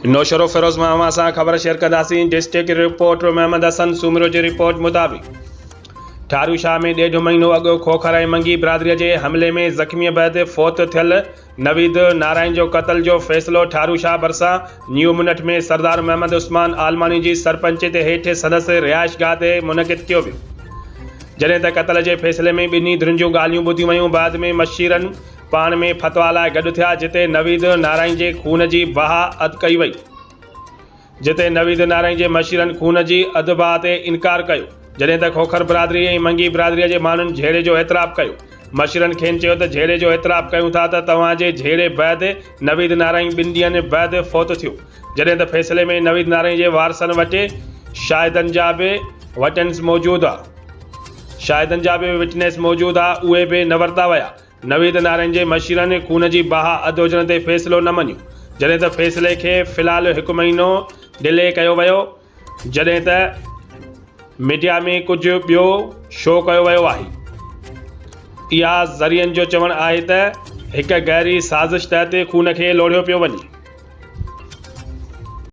نوشهروفيروز مان اوهان سان خبر شيئر ڪنداسين ڊسٽرڪٽ رپورٽر محمد حسن سومرو جي رپورٽ مطابق ٺارو شاهه ۾ ڏيڍ مهينو اڳ کوکر ۽ منگي برادري جي حملي ۾ زخمي بعد فوت ٿيل نويد نارائن جو قتل جو فيصلو ٺارو شاهه ڀرسان نيو منٺ ۾ سردار محمد عثمان عالماڻي جي سرپنچي تي هيٺ سندس رهائشگاهه تي منعقد ڪيو ويو جڏهن ته قتل جي فيصلي ۾ ٻنهي ڌرين جون ڳالهيون ٻڌيون ويون بعد ۾ مشيرن پاڻ ۾ فتويٰ لاء گڏ ٿيا جتي نويد نارائين جي خون جي بها اڌ ڪئي وئي. جتي نويد نارائين جي مشيرن خون جي اڌ بها تي انڪار ڪيو. جڏهن ته کوکر برادري ۽ منگي برادري جي ماڻهن جهيڙي جو اعتراف ڪيو. مشيرن کين چيو ته جهيڙي جو اعتراف ڪيون ٿا ته توهان جي جهيڙي بعد نويد نارائين ٻن ڏينهن بعد فوت ٿيو. جڏهن ته فيصلي ۾ نويد نارائين جي وارثن وٽ شاهدن جا به وٽنس موجود ها. شاهدن جا به وٽنيس موجود ها اهي به نه ورتا ويا. نويد نارنج جي مشيرن خون جي بها اڌ هجڻ تي فيصلو نه مڃيو، جڏهن ته فيصلي کي في الحال هڪ مهينو ڊلي ڪيو ويو، جڏهن ته ميڊيا ۾ ڪجهه ٻيو شو ڪيو ويو آهي. اها ذريعن جو چوڻ آهي ته هڪ گهري سازش تحت خون کي لوڙهيو پيو وڃي.